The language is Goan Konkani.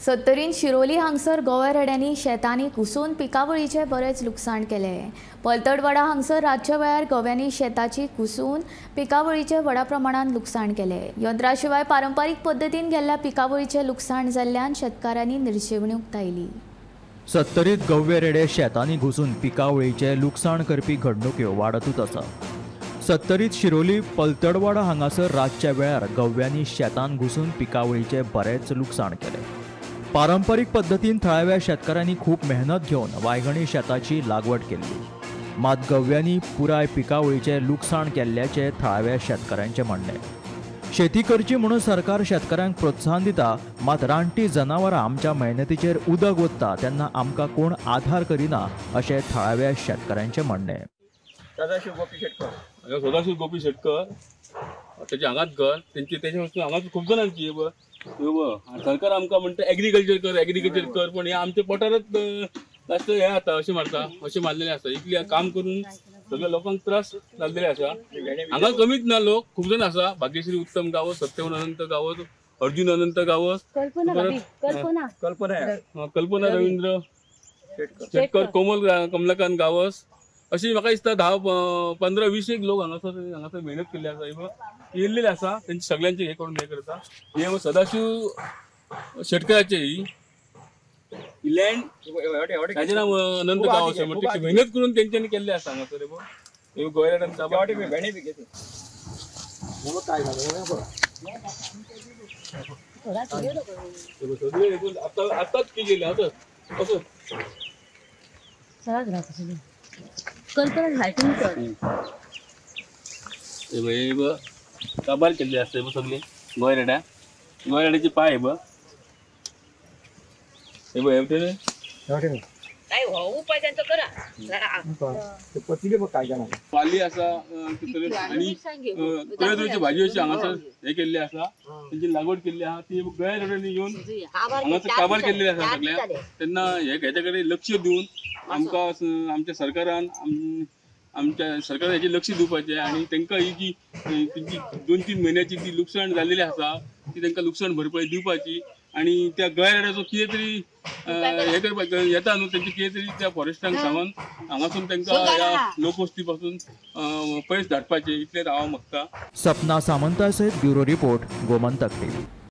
सत्तरीन शिरोली हांगसर गोव्या रेड्यांनी शेतांनी घुसून पिकावळीचे बरेच लुकसाण केले। पलतडवाडा हांगसर रातच्या वेळार गव्यांनी शेताची घुसून पिकावळीचे व्हडा प्रमाणात लुकसाण केले। यंत्राशिवाय पारंपरिक पद्दतीन गेल्ल्या पिकावळीचे लुकसाण जाल्ल्यान शेतकारांनी निर्शेवणी उक्तायली। सत्तरीत गव्वे रेडे शेतांनी घुसून पिकावळीचे लुकसाण करपी घडणुक्यो वाडतूच आसा। सत्तरीत शिरोली पलतडवाडा हांगासर रातच्या वेळार गव्यांनी शेतांत घुसून पिकावळीचे बरेच लुकसाण केले। पारंपरिक पद्दतीन थळाव्या शेतकारांनी खूब मेहनत घेवन वायगणी शेताची लागवड केल्ली, मात गव्यांनी पुराय पिकावळीचे लुकसाण केल्ल्याचे थळाव्या शेतकारांचे म्हणणें। शेती करची म्हणून सरकार शेतकऱ्यांक प्रोत्साहन दिता, मात रानटी जनावरां आमच्या मेहनतीचेर उदक ओतता तेन्ना आमकां कोण आधार करिना अशें थळाव्या शेतकारांचें म्हणणें। सदाशिव गोपी शेटकर, सदाशिव गोपी शेटकर तेजे हांगाच घर, तेंचे तेजे वचून हांगाच खूब जाणांची सरकार आमकां म्हणटा एग्रीकल्चर कर, एग्रीकल्चर कर, पण हे आमच्या पोटारच लास्ट हे जाता अशें मारता, अशें मारलेलें आसा। इतलें काम करून सगळ्या लोकांक त्रास जाल्लेले आसा। हांगा कमीच ना, लोक खूब जाण आसा। भाग्यश्री उत्तम गांवस, सत्यवन अनंत गांवस, अर्जुन अनंत गांवस, कल्पना रवींद्र शेटकर, कोमल कमलाकांत गांवस, अशी म्हाका दिसता 10, 15, 20 एक लोक हांगासर हांगासर मेहनत केल्ली आसा, येयल्लेले आसा। तेंचे सगळ्यांचे हे करून हे करता। हे सदाशिव शेटकराचे ही लँड, ताजें नांव अनंत गांवस, म्हणटा मेहनत करून तेंच्यांनी केल्ले आसा हांगासर। हे गोंयांत आतां आतांच पीक येयलें, आतां असो काबार केल्ले आसता सगळे गोंय रेड्या, गोंय रेड्याचे पांय हे पाली आसा आनी तरे तरेची भाजी अशी हांगासर हे केल्ली आसा, तेंची लागवड केल्ली आसा। ती गोंय रेड्यांनी येवन हांगासर काबार केल्ली आसा सगळ्या। तेन्ना हे हेच्या कडेन लक्ष दिवन आमकां आमच्या सरकारान आमच्या सरकारान हेचेर लक्ष दिवपाचें आनी तांकां ही जी तेंची 2-3 म्हयन्याची जी लुकसाण जाल्लेली आसा ती तांकां लुकसाण भरपाई दिवपाची आनी त्या गैररेड्याचो कितें तरी हे करपाक येता न्हू, तेंचे कितें तरी त्या फॉरेस्टांक सांगून हांगासून तांकां ह्या लोकवस्ती पासून पयस धाडपाचें, इतलें हांव मागता। सपना सामंता सयत ब्युरो रिपोर्ट, गोमंतक टीव्ही।